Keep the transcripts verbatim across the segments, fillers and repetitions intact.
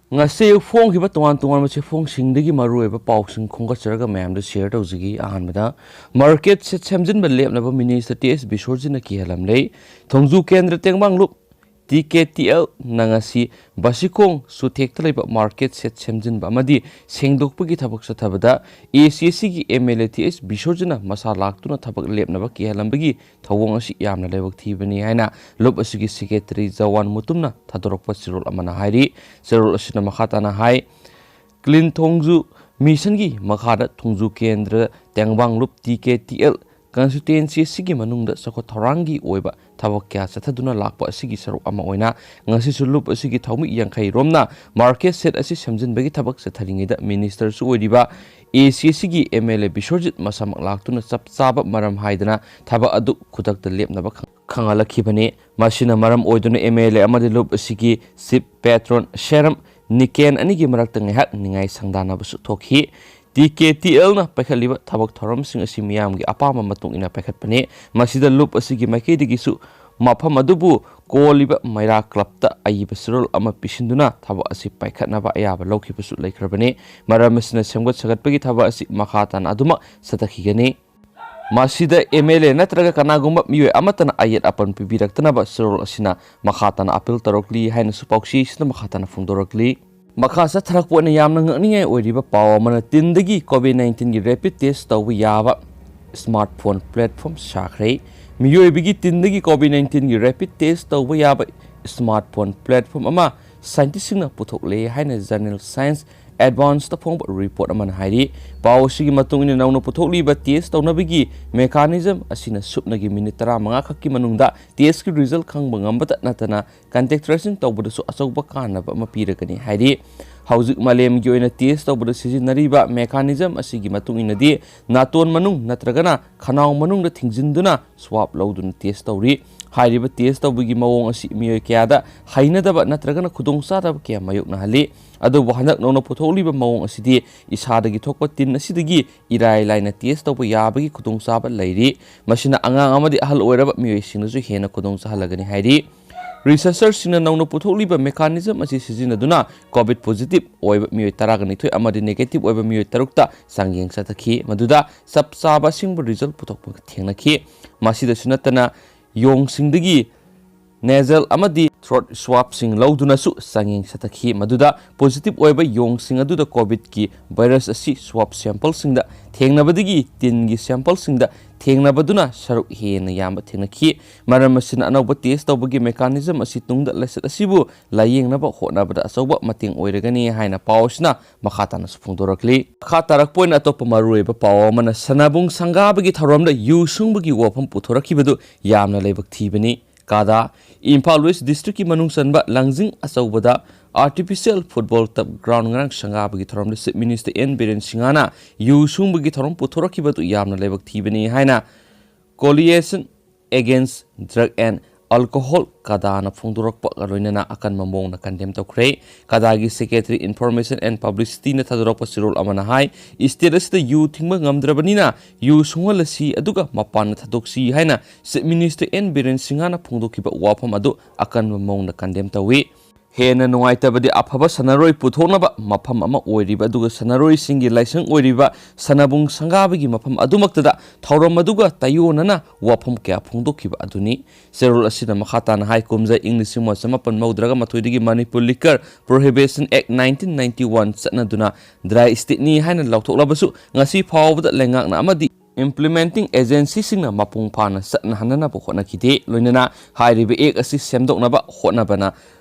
ꯉꯁꯤ ꯐꯣꯡꯈꯤꯕ ꯇꯣꯉꯥꯟ ꯇꯣꯉꯥꯟꯕ ꯆꯦꯐꯣꯡꯁꯤꯡꯗꯒꯤ ꯃꯔꯨꯑꯣꯏꯕ ꯄꯥꯎꯁꯤꯡ ꯈꯣꯝꯒꯠꯆꯔꯒ ꯃꯌꯥꯝꯗ share ꯇꯧꯖꯒꯦ꯫ ꯑꯍꯥꯟꯕꯗ, market shed ꯁꯦꯝꯖꯤꯟꯕ ꯂꯦꯞꯅꯕ Minister ꯇꯤ ꯑꯦꯁ ꯕꯤꯁꯣꯔꯖꯤꯠꯅ ꯀꯤꯍꯜꯂꯝꯂꯦ꯫ ꯊꯣꯡꯖꯨ ꯀꯦꯟꯗ꯭ꯔ ꯇꯦꯡꯕꯥꯡ ꯂꯨꯞ ꯇꯤ ꯀꯦ ꯇꯤ ꯑꯦꯜꯅ ꯉꯁꯤ ꯕꯥꯁꯤꯈꯣꯡ ꯆꯨꯊꯦꯛꯇ ꯂꯩꯕ market shed ꯁꯦꯝꯖꯤꯟꯕ ꯑꯃꯗꯤ ꯁꯦꯡꯗꯣꯛꯄꯒꯤ ꯊꯕꯛ ꯆꯠꯊꯕꯗ ꯑꯦ ꯁꯤ ꯁꯤꯒꯤ ꯑꯦꯝ ꯑꯦꯜ ꯑꯦ ꯇꯤ ꯑꯦꯁ ꯕꯤꯁꯣꯔꯖꯤꯠꯅ ꯃꯁꯥ ꯂꯥꯛꯇꯨꯅ ꯊꯕꯛ ꯂꯦꯞꯅꯕ ꯀꯤꯍꯜꯂꯝꯕꯒꯤ ꯊꯧꯑꯣꯡ ꯑꯁꯤ ꯌꯥꯝꯅ ꯂꯥꯏꯕꯛ ꯊꯤꯕꯅꯤ ꯍꯥꯏꯅ ꯂꯨꯞ ꯑꯁꯤꯒꯤ secretary ꯖꯋꯥꯟ ꯃꯨꯇꯨꯝꯅ ꯊꯥꯗꯣꯔꯛꯄ ꯆꯦꯔꯣꯜ ꯑꯃꯅ ꯍꯥꯏꯔꯤ꯫ ꯆꯦꯔꯣꯜ ꯑꯁꯤꯅ ꯃꯈꯥ ꯇꯥꯅ ꯍꯥꯏ, Clean ꯊꯣꯡꯖꯨ ꯃꯤꯁꯟꯒꯤ ꯃꯈꯥꯗ ꯊꯣꯡꯖꯨ ꯀꯦꯟꯗ꯭ꯔ ꯇꯦꯡꯕꯥꯡ ꯂꯨꯞ ꯇꯤ ꯀꯦ ꯇꯤ ꯑꯦꯜ constituency ꯑꯁꯤꯒꯤ ꯃꯅꯨꯡꯗ ꯆꯥꯎꯈꯠ ꯊꯧꯔꯥꯡꯒꯤ ꯑꯣꯏꯕ ꯊꯕꯛ ꯀꯌꯥ ꯆꯠꯊꯗꯨꯅ ꯂꯥꯛꯄ ꯑꯁꯤꯒꯤ ꯁꯔꯨꯛ ꯑꯃ ꯑꯣꯏꯅ ꯉꯁꯤꯁꯨ ꯂꯨꯞ ꯑꯁꯤꯒꯤ ꯊꯧꯃꯤ ꯌꯥꯡꯈꯩ ꯔꯣꯝꯅ market shed ꯑꯁꯤ ꯁꯦꯝꯖꯤꯟꯕꯒꯤ ꯊꯕꯛ ꯆꯠꯊꯔꯤꯉꯩꯗ ministerꯁꯨ ꯑꯣꯏꯔꯤꯕ ꯑꯦ ꯁꯤ ꯁꯤꯒꯤ ꯑꯦꯝ ꯑꯦꯜ ꯑꯦ ꯕꯤꯁꯣꯔꯖꯤꯠ ꯃꯁꯥꯃꯛ ꯂꯥꯛꯇꯨꯅ ꯆꯞ ꯆꯥꯕ ꯃꯔꯝ ꯍꯥꯏꯗꯅ ꯊꯕꯛ ꯑꯗꯨ ꯈꯨꯗꯛꯇ ꯂꯦꯞꯅꯕ ꯈꯪ-, ꯈꯪꯍꯜꯂꯛꯈꯤꯕꯅꯤ꯫ ꯃꯁꯤꯅ ꯃꯔꯝ ꯑꯣꯏꯗꯨꯅ ꯑꯦꯝ ꯑꯦꯜ ꯑꯦ ꯑꯃꯗꯤ ꯂꯨꯞ ꯑꯁꯤꯒꯤ chief patron ꯁꯦꯔꯝ ꯅꯤꯀꯦꯟ ꯑꯅꯤꯒꯤ ꯃꯔꯛꯇ ꯉꯥꯏꯍꯥꯛ ꯅꯤꯡꯉꯥꯏ ꯁꯪꯗꯥꯅꯕꯁꯨ ꯊꯣꯛꯈꯤ꯫ ꯇꯤ ꯀꯦ ꯇꯤ ꯑꯦꯜꯅ ꯄꯥꯏꯈꯠꯂꯤꯕ ꯊꯕꯛ ꯊꯧꯔꯝꯁꯤꯡ ꯑꯁꯤ ꯃꯤꯌꯥꯝꯒꯤ ꯑꯄꯥꯝꯕ ꯃꯇꯨꯡ ꯏꯟꯅ ꯄꯥꯏꯈꯠꯄꯅꯤ꯫ ꯃꯁꯤꯗ ꯂꯨꯞ ꯑꯁꯤꯒꯤ ꯃꯥꯏꯀꯩꯗꯒꯤꯁꯨ ꯃꯐꯝ ꯑꯗꯨꯕꯨ ꯀꯣꯜꯂꯤꯕ ꯃꯩꯔꯥ clubꯇ ꯑꯏꯕ ꯆꯦꯔꯣꯜ ꯑꯃ ꯄꯤꯁꯤꯟꯗꯨꯅ ꯊꯕꯛ ꯑꯁꯤ ꯄꯥꯏꯈꯠꯅꯕ ꯑꯌꯥꯕ ꯂꯧꯈꯤꯕꯁꯨ ꯂꯩꯈ꯭ꯔꯕꯅꯤ꯫ ꯃꯔꯝ ꯑꯁꯤꯅ ꯁꯦꯝꯒꯠ ꯁꯥꯒꯠꯄꯒꯤ ꯊꯕꯛ ꯑꯁꯤ ꯃꯈꯥ ꯇꯥꯅ ꯑꯗꯨꯃꯛ ꯆꯠꯊꯈꯤꯒꯅꯤ꯫ ꯃꯁꯤꯗ ꯑꯦꯝ ꯑꯦꯜ ꯑꯦ ꯅꯠꯇ꯭ꯔꯒ ꯀꯅꯥꯒꯨꯝꯕ ꯃꯤꯑꯣꯏ ꯑꯃꯠꯇꯅ ꯑꯌꯦꯠ ꯑꯄꯟ ꯄꯤꯕꯤꯔꯛꯇꯅꯕ ꯆꯦꯔꯣꯜ ꯑꯁꯤꯅ ꯃꯈꯥ ꯇꯥꯅ appeal ꯇꯧꯔꯛꯂꯤ ꯍꯥꯏꯅꯁꯨ ꯄꯥꯎꯆꯦꯁꯤꯗ ꯃꯈꯥ ꯇꯥꯅ ꯐꯣꯡꯗꯣꯔꯛꯂꯤ꯫ ꯃꯈꯥ ꯆꯠꯊꯔꯛꯄ ꯑꯣꯏꯅ ꯌꯥꯝꯅ ꯉꯛꯅꯤꯡꯉꯥꯏ ꯑꯣꯏꯔꯤꯕ ꯄꯥꯎ ꯑꯃꯅ ꯇꯤꯟꯗꯒꯤ COVID nineteenꯒꯤ rapid test ꯇꯧꯕ ꯌꯥꯕ smartphone platform ꯁꯥꯈ꯭ꯔꯦ꯫ ꯃꯤꯑꯣꯏꯕꯒꯤ ꯇꯤꯟꯗꯒꯤ COVID nineteenꯒꯤ rapid test ꯇꯧꯕ ꯌꯥꯕ smartphone platform ꯑꯃ scientistꯁꯤꯡꯅ ꯄꯨꯊꯣꯛꯂꯦ ꯍꯥꯏꯅ journal Science Advanceꯇ ꯐꯣꯡꯕ report ꯑꯃꯅ ꯍꯥꯏꯔꯤ꯫ ꯄꯥꯎ ꯑꯁꯤꯒꯤ ꯃꯇꯨꯡ ꯏꯟꯅ ꯅꯧꯅ ꯄꯨꯊꯣꯛꯂꯤꯕ test ꯇꯧꯅꯕꯒꯤ mechanism ꯑꯁꯤꯅ ꯁꯨꯞꯅꯒꯤ minute ꯇꯔꯥꯃꯉꯥ ꯈꯛꯀꯤ ꯃꯅꯨꯡꯗ testꯀꯤ result ꯈꯪꯕ ꯉꯝꯕꯇ ꯅꯠꯇꯅ contact tracing ꯇꯧꯕꯗꯁꯨ ꯑꯆꯧꯕ ꯀꯥꯟꯅꯕ ꯑꯃ ꯄꯤꯔꯒꯅꯤ ꯍꯥꯏꯔꯤ꯫ ꯍꯧꯖꯤꯛ ꯃꯥꯂꯦꯝꯒꯤ ꯑꯣꯏꯅ test ꯇꯧꯕꯗ ꯁꯤꯖꯤꯟꯅꯔꯤꯕ mechanism ꯑꯁꯤꯒꯤ ꯃꯇꯨꯡ ꯏꯟꯅꯗꯤ ꯅꯥꯇꯣꯟ ꯃꯅꯨꯡ ꯅꯠꯇ꯭ꯔꯒꯅ ꯈꯅꯥꯎ ꯃꯅꯨꯡꯗ ꯊꯤꯡꯖꯤꯟꯗꯨꯅ swab ꯂꯧꯗꯨꯅ test ꯇꯧꯔꯤ꯫ ꯍꯥꯏꯔꯤꯕ test ꯇꯧꯕꯒꯤ ꯃꯑꯣꯡ ꯑꯁꯤ ꯃꯤꯑꯣꯏ ꯀꯌꯥꯗ ꯍꯩꯅꯗꯕ ꯅꯠꯇ꯭ꯔꯒꯅ ꯈꯨꯗꯣꯡꯆꯥꯗꯕ ꯀꯌꯥ ꯃꯥꯌꯣꯛꯅꯍꯜꯂꯤ꯫ ꯑꯗꯨꯕꯨ ꯍꯟꯗꯛ ꯅꯧꯅ ꯄꯨꯊꯣꯛꯂꯤꯕ ꯃꯑꯣꯡ ꯑꯁꯤꯗꯤ ꯏꯁꯥꯗꯒꯤ ꯊꯣꯛꯄ ꯇꯤꯟ ꯑꯁꯤꯗꯒꯤ ꯏꯔꯥꯏ ꯂꯥꯏꯅ test ꯇꯧꯕ ꯌꯥꯕꯒꯤ ꯈꯨꯗꯣꯡꯆꯥꯕ ꯂꯩꯔꯤ꯫ ꯃꯁꯤꯅ ꯑꯉꯥꯡ ꯑꯃꯗꯤ ꯑꯍꯜ ꯑꯣꯏꯔꯕ ꯃꯤꯑꯣꯏꯁꯤꯡꯗꯁꯨ ꯍꯦꯟꯅ ꯈꯨꯗꯣꯡ ꯆꯥꯍꯜꯂꯒꯅꯤ ꯍꯥꯏꯔꯤ꯫ Researcherꯁꯤꯡꯅ ꯅꯧꯅ ꯄꯨꯊꯣꯛꯂꯤꯕ mechanism ꯑꯁꯤ ꯁꯤꯖꯤꯟꯅꯗꯨꯅ COVID positive ꯑꯣꯏꯕ ꯃꯤꯑꯣꯏ ꯇꯔꯥꯒ ꯅꯤꯊꯣꯏ ꯑꯃꯗꯤ negative ꯑꯣꯏꯕ ꯃꯤꯑꯣꯏ ꯇꯔꯨꯛꯇ ꯆꯥꯡꯌꯦꯡ ꯆꯠꯊꯈꯤ, ꯃꯗꯨꯗ ꯆꯞ ꯆꯥꯕ ꯑꯁꯦꯡꯕ result ꯄꯨꯊꯣꯛꯄ ꯊꯦꯡꯅꯈꯤ꯫ ꯃꯁꯤꯗꯁꯨ ꯅꯠꯇꯅ, ꯌꯣꯡꯁꯤꯡꯗꯒꯤ nasal ꯑꯃꯗꯤ throat swabꯁꯤꯡ ꯂꯧꯗꯨꯅꯁꯨ ꯆꯥꯡꯌꯦꯡ ꯆꯠꯊꯈꯤ, ꯃꯗꯨꯗ positive ꯑꯣꯏꯕ ꯌꯣꯡꯁꯤꯡ ꯑꯗꯨꯗ COVIDꯀꯤ virus ꯑꯁꯤ swab sampleꯁꯤꯡꯗ ꯊꯦꯡꯅꯕꯗꯒꯤ tinꯒꯤ sampleꯁꯤꯡꯗ ꯊꯦꯡꯅꯕꯗꯨꯅ ꯁꯔꯨꯛ ꯍꯦꯟꯅ ꯌꯥꯝꯕ ꯊꯦꯡꯅꯈꯤ꯫ ꯃꯔꯝ ꯑꯁꯤꯅ, ꯑꯅꯧꯕ test ꯇꯧꯕꯒꯤ mechanism ꯑꯁꯤ ꯇꯨꯡꯗ ꯂꯥꯏꯆꯠ ꯑꯁꯤꯕꯨ ꯂꯥꯌꯦꯡꯅꯕ ꯍꯣꯠꯅꯕꯗ ꯑꯆꯧꯕ ꯃꯇꯦꯡ ꯑꯣꯏꯔꯒꯅꯤ ꯍꯥꯏꯅ ꯄꯥꯎ ꯑꯁꯤꯅ ꯃꯈꯥ ꯇꯥꯅꯁꯨ ꯐꯣꯡꯗꯣꯔꯛꯂꯤ꯫ ꯃꯈꯥ ꯇꯥꯔꯛꯄ ꯑꯣꯏꯅ ꯑꯇꯣꯞꯄ ꯃꯔꯨꯑꯣꯏꯕ ꯄꯥꯎ ꯑꯃꯅ, ꯁꯅꯥꯕꯨꯡ ꯁꯪꯒꯥꯕꯒꯤ ꯊꯧꯔꯝꯗ ꯌꯨ ꯁꯨꯡꯕꯒꯤ ꯋꯥꯐꯝ ꯄꯨꯊꯣꯔꯛꯈꯤꯕꯗꯨ ꯌꯥꯝꯅ ꯂꯥꯏꯕꯛ ꯊꯤꯕꯅꯤ꯫ ꯀꯥꯗꯥ, ꯏꯝꯐꯥꯜ West districtꯀꯤ ꯃꯅꯨꯡ ꯆꯟꯕ ꯂꯥꯡꯖꯤꯡ ꯑꯆꯧꯕꯗ artificial football turf ground ꯉꯔꯥꯡ ꯁꯪꯒꯥꯕꯒꯤ ꯊꯧꯔꯝꯗ Chief Minister N ꯕꯤꯔꯦꯟ ꯁꯤꯡꯍꯅ ꯌꯨ ꯁꯨꯡꯕꯒꯤ ꯊꯧꯔꯝ ꯄꯨꯊꯣꯔꯛꯈꯤꯕꯗꯨ ꯌꯥꯝꯅ ꯂꯥꯏꯕꯛ ꯊꯤꯕꯅꯤ ꯍꯥꯏꯅ Coalition Against Drug and Alcohol, ꯀꯥꯗꯥꯅ ꯐꯣꯡꯗꯣꯔꯛꯄꯒ ꯂꯣꯏꯅꯅ ꯑꯀꯟꯕ ꯃꯑꯣꯡꯗ condemn ꯇꯧꯈ꯭ꯔꯦ꯫ ꯀꯥꯗꯥꯒꯤ Secretary Information and Publicityꯅ ꯊꯥꯗꯣꯔꯛꯄ ꯆꯦꯔꯣꯜ ꯑꯃꯅ ꯍꯥꯏ, state ꯑꯁꯤꯗ ꯌꯨ ꯊꯤꯡꯕ ꯉꯝꯗ꯭ꯔꯕꯅꯤꯅ ꯌꯨ ꯁꯨꯡꯍꯜꯂꯁꯤ, ꯑꯗꯨꯒ ꯃꯄꯥꯟꯗ ꯊꯥꯗꯣꯛꯁꯤ ꯍꯥꯏꯅ Chief Minister N ꯕꯤꯔꯦꯟ ꯁꯤꯡꯍꯅ ꯐꯣꯡꯗꯣꯛꯈꯤꯕ ꯋꯥꯐꯝ ꯑꯗꯨ ꯑꯀꯟꯕ ꯃꯑꯣꯡꯗ condemn ꯇꯧꯏ꯫ ꯍꯦꯟꯅ ꯅꯨꯡꯉꯥꯏꯇꯕꯗꯤ, ꯑꯐꯕ ꯁꯥꯟꯅꯔꯣꯏ ꯄꯨꯊꯣꯛꯅꯕ ꯃꯐꯝ ꯑꯃ ꯑꯣꯏꯔꯤꯕ, ꯑꯗꯨꯒ ꯁꯥꯟꯅꯔꯣꯏꯁꯤꯡꯒꯤ ꯂꯥꯏꯁꯪ ꯑꯣꯏꯔꯤꯕ ꯁꯅꯥꯕꯨꯡ ꯁꯪꯒꯥꯕꯒꯤ ꯃꯐꯝ ꯑꯗꯨꯃꯛꯇꯗ ꯊꯧꯔꯝ ꯑꯗꯨꯒ ꯇꯥꯏꯑꯣꯟꯅꯅ ꯋꯥꯐꯝ ꯀꯌꯥ ꯐꯣꯡꯗꯣꯛꯈꯤꯕ ꯑꯗꯨꯅꯤ꯫ ꯆꯦꯔꯣꯜ ꯑꯁꯤꯅ ꯃꯈꯥ ꯇꯥꯅ ꯍꯥꯏ, ꯀꯨꯝꯖꯥ ꯏꯪ ꯂꯤꯁꯤꯡ ꯑꯃ ꯆꯃꯥꯄꯟ ꯃꯧꯗ꯭ꯔꯥꯒ ꯃꯥꯊꯣꯏꯗꯒꯤ Manipur Liquor Prohibition Act nineteen ninety one ꯆꯠꯅꯗꯨꯅ dry stateꯅꯤ ꯍꯥꯏꯅ ꯂꯥꯎꯊꯣꯛꯂꯕꯁꯨ, ꯉꯁꯤ ꯐꯥꯎꯕꯗ ꯂꯩꯉꯥꯛꯅ ꯑꯃꯗꯤ implementing agencyꯁꯤꯡꯅ ꯃꯄꯨꯡ ꯐꯥꯅ ꯆꯠꯅꯍꯟꯅꯅꯕ ꯍꯣꯠꯅꯈꯤꯗꯦ꯫ ꯂꯣꯏꯅꯅ ꯍꯥꯏꯔꯤꯕ act ꯑꯁꯤ ꯁꯦꯝꯗꯣꯛꯅꯕ ꯍꯣꯠꯅꯕꯅ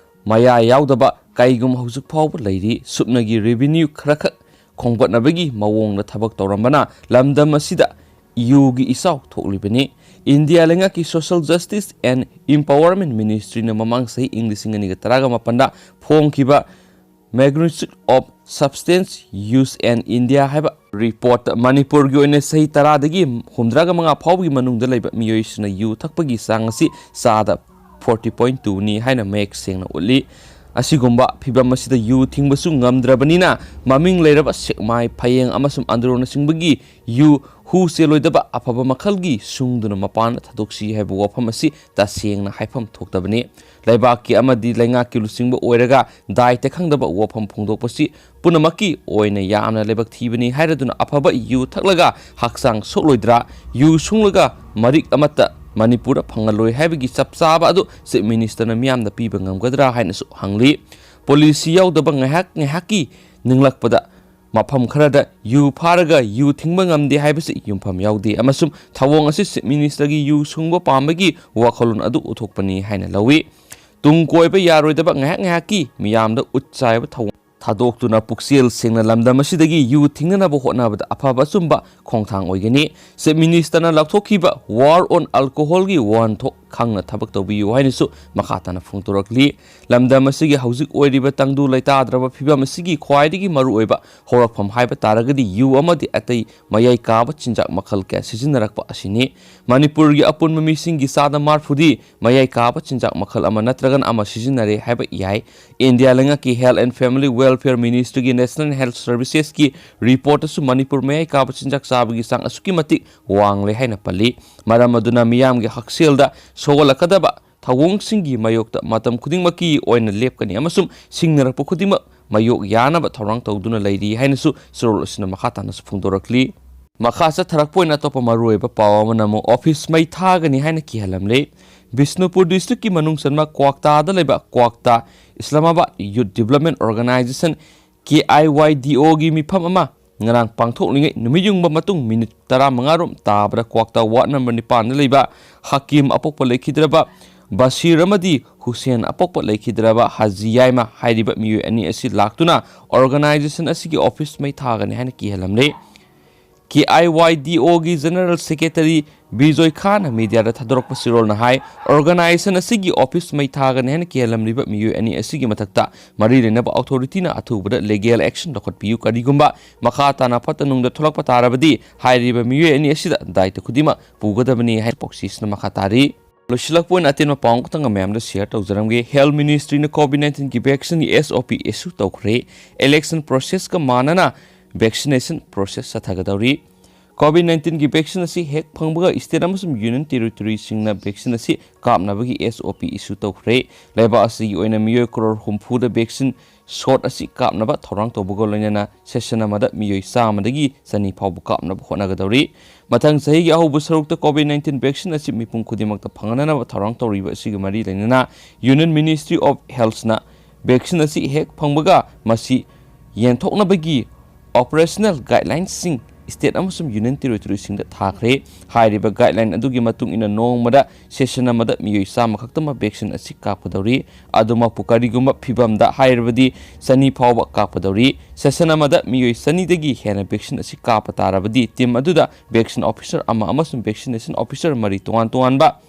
ꯃꯌꯥꯏ ꯌꯥꯎꯗꯕ ꯀꯩꯒꯨꯝ ꯍꯧꯖꯤꯛ ꯐꯥꯎꯕ ꯂꯩꯔꯤ꯫ ꯁꯨꯞꯅꯒꯤ revenue ꯈꯔꯈꯛ ꯈꯣꯝꯒꯠꯅꯕꯒꯤ ꯃꯑꯣꯡꯗ ꯊꯕꯛ ꯇꯧꯔꯝꯕꯅ ꯂꯝꯗꯝ ꯑꯁꯤꯗ ꯌꯨꯒꯤ ꯏꯆꯥꯎ ꯊꯣꯛꯂꯤꯕꯅꯤ꯫ ꯏꯟꯗꯤꯌꯥ ꯂꯩꯉꯥꯛꯀꯤ Social Justice and Empowerment Ministryꯅ ꯃꯃꯥꯡ ꯆꯍꯤ ꯏꯪ ꯂꯤꯁꯤꯡ ꯑꯅꯤꯒ ꯇꯔꯥꯒ ꯃꯥꯄꯟꯗ ꯐꯣꯡꯈꯤꯕ Magnitude of Substance Use in India ꯍꯥꯏꯕ reportꯇ ꯃꯅꯤꯄꯨꯔꯒꯤ ꯑꯣꯏꯅ ꯆꯍꯤ ꯇꯔꯥꯗꯒꯤ ꯍꯨꯝꯗ꯭ꯔꯥꯒ ꯃꯉꯥ ꯐꯥꯎꯕꯒꯤ ꯃꯅꯨꯡꯗ ꯂꯩꯕ ꯃꯤꯑꯣꯏꯁꯤꯡꯅ ꯌꯨ ꯊꯛꯄꯒꯤ ꯆꯥꯡ ꯑꯁꯤ ꯆꯥꯗ forty point twoꯅꯤ ꯍꯥꯏꯅ ꯃꯌꯦꯛ ꯁꯦꯡꯅ ꯎꯠꯂꯤ꯫ ꯑꯁꯤꯒꯨꯝꯕ ꯐꯤꯚꯝ ꯑꯁꯤꯗ ꯌꯨ ꯊꯤꯡꯕꯁꯨ ꯉꯝꯗ꯭ꯔꯕꯅꯤꯅ, ꯃꯃꯤꯡ ꯂꯩꯔꯕ ꯁꯦꯛꯃꯥꯏ, ꯐꯌꯦꯡ ꯑꯃꯁꯨꯡ ꯑꯟꯗ꯭ꯔꯣꯅꯆꯤꯡꯕꯒꯤ ꯌꯨ ꯍꯨ ꯆꯦꯜꯂꯣꯏꯗꯕ ꯑꯐꯕ ꯃꯈꯜꯒꯤ ꯁꯨꯡꯗꯨꯅ ꯃꯄꯥꯟꯗ ꯊꯥꯗꯣꯛꯁꯤ ꯍꯥꯏꯕ ꯋꯥꯐꯝ ꯑꯁꯤ ꯇꯁꯦꯡꯅ ꯍꯥꯏꯐꯝ ꯊꯣꯛꯇꯕꯅꯤ꯫ ꯂꯩꯕꯥꯛꯀꯤ ꯑꯃꯗꯤ ꯂꯩꯉꯥꯛꯀꯤ ꯂꯨꯆꯤꯡꯕ ꯑꯣꯏꯔꯒ ꯗꯥꯏꯇ ꯈꯪꯗꯕ ꯋꯥꯐꯝ ꯐꯣꯡꯗꯣꯛꯄꯁꯤ ꯄꯨꯝꯅꯃꯛꯀꯤ ꯑꯣꯏꯅ ꯌꯥꯝꯅ ꯂꯥꯏꯕꯛ ꯊꯤꯕꯅꯤ ꯍꯥꯏꯔꯗꯨꯅ, ꯑꯐꯕ ꯌꯨ ꯊꯛꯂꯒ ꯍꯛꯆꯥꯡ ꯁꯣꯛꯂꯣꯏꯗ꯭ꯔꯥ, ꯌꯨ ꯁꯨꯡꯂꯒ ꯃꯔꯤꯛ ꯑꯃꯠꯇ ꯃꯅꯤꯄꯨꯔꯗ ꯐꯪꯍꯜꯂꯣꯏ ꯍꯥꯏꯕꯒꯤ ꯆꯞ ꯆꯥꯕ ꯑꯗꯨ ꯆꯤꯐ ꯃꯤꯅꯤꯁꯇꯔꯅ ꯃꯤꯌꯥꯝꯗ ꯄꯤꯕ ꯉꯝꯒꯗ꯭ꯔꯥ ꯍꯥꯏꯅꯁꯨ ꯍꯪꯂꯤ꯫ ꯄꯣꯂꯤꯁꯤ ꯌꯥꯎꯗꯕ ꯉꯥꯏꯍꯥꯛ ꯉꯥꯏꯍꯥꯛꯀꯤ ꯅꯤꯡꯂꯛꯄꯗ ꯃꯐꯝ ꯈꯔꯗ ꯌꯨ ꯐꯥꯔꯒ ꯌꯨ ꯊꯤꯡꯕ ꯉꯝꯗꯦ ꯍꯥꯏꯕꯁꯤ ꯌꯨꯝꯐꯝ ꯌꯥꯎꯗꯦ, ꯑꯃꯁꯨꯡ ꯊꯧꯑꯣꯡ ꯑꯁꯤ ꯆꯤꯐ ꯃꯤꯅꯤꯁꯇꯔꯒꯤ ꯌꯨ ꯁꯨꯡꯕ ꯄꯥꯝꯕꯒꯤ ꯋꯥꯈꯜꯂꯣꯟ ꯑꯗꯨ ꯎꯠꯊꯣꯛꯄꯅꯤ ꯍꯥꯏꯅ ꯂꯧꯏ꯫ ꯇꯨꯡ ꯀꯣꯏꯕ ꯌꯥꯔꯣꯏꯗꯕ ꯉꯥꯏꯍꯥꯛ ꯉꯥꯏꯍꯥꯛꯀꯤ ꯃꯤꯌꯥꯝꯗ ꯎꯠ ꯆꯥꯏꯕ ꯊꯧꯑꯣꯡ ꯊꯥꯗꯣꯛꯇꯨꯅ ꯄꯨꯛꯆꯦꯜ ꯁꯦꯡꯅ ꯂꯝꯗꯝ ꯑꯁꯤꯗꯒꯤ ꯌꯨ ꯊꯤꯡꯅꯅꯕ ꯍꯣꯠꯅꯕꯗ ꯑꯐꯕ ꯑꯆꯨꯝꯕ ꯈꯣꯡꯊꯥꯡ ꯑꯣꯏꯒꯅꯤ꯫ ꯆꯤꯐ ꯃꯤꯅꯤꯁꯇꯔꯅ ꯂꯥꯎꯊꯣꯛꯈꯤꯕ War on Alcoholꯒꯤ ꯋꯥꯍꯟꯊꯣꯛ ꯈꯪꯅ ꯊꯕꯛ ꯇꯧꯕꯤꯌꯨ ꯍꯥꯏꯅꯁꯨ ꯃꯈꯥ ꯇꯥꯅ ꯐꯣꯡꯗꯣꯔꯛꯂꯤ꯫ ꯂꯝꯗꯝ ꯑꯁꯤꯒꯤ ꯍꯧꯖꯤꯛ ꯑꯣꯏꯔꯤꯕ ꯇꯪꯗꯨ ꯂꯩꯇꯥꯗ꯭ꯔꯕ ꯐꯤꯕꯝ ꯑꯁꯤꯒꯤ ꯈ꯭ꯋꯥꯏꯗꯒꯤ ꯃꯔꯨꯑꯣꯏꯕ ꯍꯧꯔꯛꯐꯝ ꯍꯥꯏꯕ ꯇꯥꯔꯒꯗꯤ ꯌꯨ ꯑꯃꯗꯤ ꯑꯇꯩ ꯃꯌꯥꯏ ꯀꯥꯕ ꯆꯤꯟꯖꯥꯛ ꯃꯈꯜ ꯀꯌꯥ ꯁꯤꯖꯤꯟꯅꯔꯛꯄ ꯑꯁꯤꯅꯤ꯫ ꯃꯅꯤꯄꯨꯔꯒꯤ ꯑꯄꯨꯟꯕ ꯃꯤꯁꯤꯡꯒꯤ ꯆꯥꯗ ꯃꯔꯤꯐꯨꯗꯤ ꯃꯌꯥꯏ ꯀꯥꯕ ꯆꯤꯟꯖꯥꯛ ꯃꯈꯜ ꯑꯃ ꯅꯠꯇ꯭ꯔꯒꯅ ꯑꯃ ꯁꯤꯖꯤꯟꯅꯔꯦ ꯍꯥꯏꯕ ꯌꯥꯏ꯫ ꯏꯟꯗꯤꯌꯥ ꯂꯩꯉꯥꯛꯀꯤ Health and Family Welfare Ministryꯒꯤ National Health Servicesꯀꯤ reportꯇꯁꯨ Manipur ꯃꯌꯥꯏ ꯀꯥꯕ ꯆꯤꯟꯖꯥꯛ ꯆꯥꯕꯒꯤ ꯆꯥꯡ ꯑꯁꯨꯛꯀꯤ ꯃꯇꯤꯛ ꯋꯥꯡꯂꯦ ꯍꯥꯏꯅ ꯄꯜꯂꯤ꯫ ꯃꯔꯝ ꯑꯗꯨꯅ ꯃꯤꯌꯥꯝꯒꯤ ꯍꯛꯁꯦꯜꯗ ꯁꯣꯛꯍꯜꯂꯛꯀꯗꯕ ꯊꯧꯑꯣꯡꯁꯤꯡꯒꯤ ꯃꯥꯌꯣꯛꯇ ꯃꯇꯝ ꯈꯨꯗꯤꯡꯃꯛꯀꯤ ꯑꯣꯏꯅ ꯂꯦꯞꯀꯅꯤ ꯑꯃꯁꯨꯡ ꯁꯤꯡꯅꯔꯛꯄ ꯈꯨꯗꯤꯡꯃꯛ ꯃꯥꯌꯣꯛ ꯌꯥꯅꯕ ꯊꯧꯔꯥꯡ ꯇꯧꯗꯨꯅ ꯂꯩꯔꯤ ꯍꯥꯏꯅꯁꯨ ꯆꯦꯔꯣꯜ ꯑꯁꯤꯅ ꯃꯈꯥ ꯇꯥꯅꯁꯨ ꯐꯣꯡꯗꯣꯔꯛꯂꯤ꯫ ꯃꯈꯥ ꯆꯠꯊꯔꯛꯄ ꯑꯣꯏꯅ ꯑꯇꯣꯞꯄ ꯃꯔꯨꯑꯣꯏꯕ ꯄꯥꯎ ꯑꯃꯅ ꯑꯃꯨꯛ ꯑꯣꯐꯤꯁ ꯃꯩ ꯊꯥꯒꯅꯤ ꯍꯥꯏꯅ ꯀꯤꯍꯜꯂꯝꯂꯤ꯫ ꯕꯤꯁꯅꯨꯄꯨꯔ districtꯀꯤ ꯃꯅꯨꯡ ꯆꯟꯕ ꯀ꯭ꯋꯥꯛꯇꯥꯗ ꯂꯩꯕ ꯀ꯭ꯋꯥꯛꯇꯥ Islamabad Youth Development Organization, KIYDOꯒꯤ ꯃꯤꯐꯝ ꯑꯃ ꯉꯔꯥꯡ ꯄꯥꯡꯊꯣꯛꯂꯤꯉꯩ ꯅꯨꯃꯤꯠ ꯌꯨꯡꯕ ꯃꯇꯨꯡ ꯃꯤꯅꯤꯠ ꯇꯔꯥꯃꯉꯥ ꯔꯣꯝ ꯇꯥꯕꯗ ꯀ꯭ꯋꯥꯛꯇꯥ ꯋꯥꯔꯗ ꯅꯝꯕꯔ ꯅꯤꯄꯥꯟꯗ ꯂꯩꯕ ꯍꯀꯤꯝ ꯑꯄꯣꯛꯄ ꯂꯩꯈꯤꯗ꯭ꯔꯕ ꯕꯁꯤꯔ ꯑꯃꯗꯤ ꯍꯨꯁꯦꯟ ꯑꯄꯣꯛꯄ ꯂꯩꯈꯤꯗ꯭ꯔꯕ ꯍꯥꯖꯤ ꯌꯥꯏꯃ ꯍꯥꯏꯔꯤꯕ ꯃꯤꯑꯣꯏ ꯑꯅꯤ ꯑꯁꯤ ꯂꯥꯛꯇꯨꯅ organization ꯑꯁꯤꯒꯤ ꯑꯣꯐꯤꯁ ꯃꯩ ꯊꯥꯒꯅꯤ ꯍꯥꯏꯅ ꯀꯤꯍꯜꯂꯝꯂꯦ꯫ KIYDOꯒꯤ General Secretary ꯕꯤꯖꯣꯏ ꯈꯥꯟꯅ ꯃꯤꯗꯤꯌꯥꯗ ꯊꯥꯗꯣꯔꯛꯄ ꯆꯦꯔꯣꯜꯅ ꯍꯥꯏ, organization ꯑꯁꯤꯒꯤ ꯑꯣꯐꯤꯁ ꯃꯩ ꯊꯥꯒꯅꯤ ꯍꯥꯏꯅ ꯀꯤꯍꯜꯂꯝꯂꯤꯕ ꯃꯤꯑꯣꯏ ꯑꯅꯤ ꯑꯁꯤꯒꯤ ꯃꯊꯛꯇ ꯃꯔꯤ ꯂꯩꯅꯕ ꯑꯣꯊꯣꯔꯤꯇꯤꯅ ꯑꯊꯨꯕꯗ legal action ꯂꯧꯈꯠꯄꯤꯌꯨ꯫ ꯀꯔꯤꯒꯨꯝꯕ ꯃꯈꯥ ꯇꯥꯅ ꯐꯠꯇ ꯅꯨꯡꯗ ꯊꯣꯛꯂꯛꯄ ꯇꯥꯔꯕꯗꯤ ꯍꯥꯏꯔꯤꯕ ꯃꯤꯑꯣꯏ ꯑꯅꯤ ꯑꯁꯤꯗ ꯗꯥꯏꯇ ꯈꯨꯗꯤꯡꯃꯛ ꯄꯨꯒꯗꯕꯅꯤ ꯍꯥꯏꯅ ꯄꯥꯎꯆꯦꯁꯤꯅ ꯃꯈꯥ ꯇꯥꯔꯤ꯫ ꯂꯣꯏꯁꯤꯜꯂꯛꯄ ꯑꯣꯏꯅ ꯑꯇꯦꯟꯕ ꯄꯥꯎ ꯑꯃꯈꯛꯇꯪ ꯃꯌꯥꯝꯗ share ꯇꯧꯖꯔꯝꯒꯦ꯫ Health Ministryꯅ COVID nineteenꯒꯤ vaccineꯒꯤ S O P issue ꯇꯧꯈ꯭ꯔꯦ꯫ Electionꯒ ꯃꯥꯟꯅꯅ vaccination process ꯆꯠꯊꯒꯗꯧꯔꯤ꯫ COVID nineteenꯒꯤ vaccine ꯑꯁꯤ ꯍꯦꯛ ꯐꯪꯕꯒ state ꯑꯃꯁꯨꯡ union territoryꯁꯤꯡꯅ vaccine ꯑꯁꯤ ꯀꯥꯞꯅꯕꯒꯤ S O P issue ꯇꯧꯈ꯭ꯔꯦ꯫ ꯂꯩꯕꯥꯛ ꯑꯁꯤꯒꯤ ꯑꯣꯏꯅ ꯃꯤꯑꯣꯏ ꯀꯔꯣꯔ ꯍꯨꯝꯐꯨꯗ vaccine shot ꯑꯁꯤ ꯀꯥꯞꯅꯕ ꯊꯧꯔꯥꯡ ꯇꯧꯕꯒ ꯂꯣꯏꯅꯅ session ꯑꯃꯗ ꯃꯤꯑꯣꯏ ꯆꯥꯝꯃꯗꯒꯤ ꯆꯅꯤ ꯐꯥꯎꯕ ꯀꯥꯞꯅꯕ ꯍꯣꯠꯅꯒꯗꯧꯔꯤ꯫ ꯃꯊꯪ ꯆꯍꯤꯒꯤ ꯑꯍꯧꯕ ꯁꯔꯨꯛꯇ COVID nineteen vaccine ꯑꯁꯤ ꯃꯤꯄꯨꯝ ꯈꯨꯗꯤꯡꯃꯛꯇ ꯐꯪꯍꯟꯅꯅꯕ ꯊꯧꯔꯥꯡ ꯇꯧꯔꯤꯕ ꯑꯁꯤꯒ ꯃꯔꯤ ꯂꯩꯅꯅ Union Ministry of Healthꯅ vaccine ꯑꯁꯤ ꯍꯦꯛ ꯐꯪꯕꯒ ꯃꯁꯤ ꯌꯦꯟꯊꯣꯛꯅꯕꯒꯤ operational guidelineꯁꯤꯡ state ꯑꯃꯁꯨꯡ union territoryꯁꯤꯡꯗ ꯊꯥꯈ꯭ꯔꯦ꯫ ꯍꯥꯏꯔꯤꯕ guideline ꯑꯗꯨꯒꯤ ꯃꯇꯨꯡ ꯏꯟꯅ ꯅꯣꯡꯃꯗ session ꯑꯃꯗ ꯃꯤꯑꯣꯏ ꯆꯥꯝꯃ ꯈꯛꯇꯃꯛ vaccine ꯑꯁꯤ ꯀꯥꯞꯀꯗꯧꯔꯤ꯫ ꯑꯗꯨꯃꯛꯄꯨ ꯀꯔꯤꯒꯨꯝꯕ ꯐꯤꯕꯝꯗ, ꯍꯥꯏꯔꯕꯗꯤ ꯆꯅꯤ ꯐꯥꯎꯕ ꯀꯥꯞꯀꯗꯧꯔꯤ꯫ Session ꯑꯃꯗ ꯃꯤꯑꯣꯏ ꯆꯅꯤꯗꯒꯤ ꯍꯦꯟꯅ vaccine ꯑꯁꯤ ꯀꯥꯞꯄ ꯇꯥꯔꯕꯗꯤ team ꯑꯗꯨꯗ vaccine officer ꯑꯃ ꯑꯃꯁꯨꯡ vaccination officer ꯃꯔꯤ ꯇꯣꯉꯥꯟ ꯇꯣꯉꯥꯟꯕ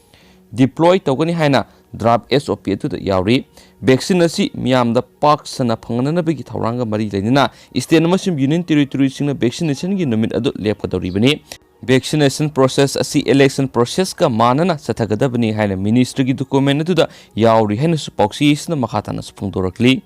deploy ꯇꯧꯒꯅꯤ ꯍꯥꯏꯅ draft S O P ꯑꯗꯨꯗ ꯌꯥꯎꯔꯤ꯫ Vaccine ꯑꯁꯤ ꯃꯤꯌꯥꯝꯗ ꯄꯥꯛ ꯁꯟꯅ ꯐꯪꯍꯟꯅꯕꯒꯤ ꯊꯧꯔꯥꯡꯒ ꯃꯔꯤ ꯂꯩꯅꯅ state ꯑꯃꯁꯨꯡ union territoryꯁꯤꯡꯅ vaccinationꯒꯤ ꯅꯨꯃꯤꯠ ꯑꯗꯨ ꯂꯦꯞꯀꯗꯧꯔꯤꯕꯅꯤ꯫ Vaccination process ꯑꯁꯤ election processꯀ ꯃꯥꯟꯅꯅ ꯆꯠꯊꯒꯗꯕꯅꯤ ꯍꯥꯏꯅ ministryꯒꯤ document ꯑꯗꯨꯗ ꯌꯥꯎꯔꯤ ꯍꯥꯏꯅꯁꯨ ꯄꯥꯎꯆꯦ ꯑꯁꯤꯅ ꯃꯈꯥ ꯇꯥꯅꯁꯨ ꯐꯣꯡꯗꯣꯔꯛꯂꯤ꯫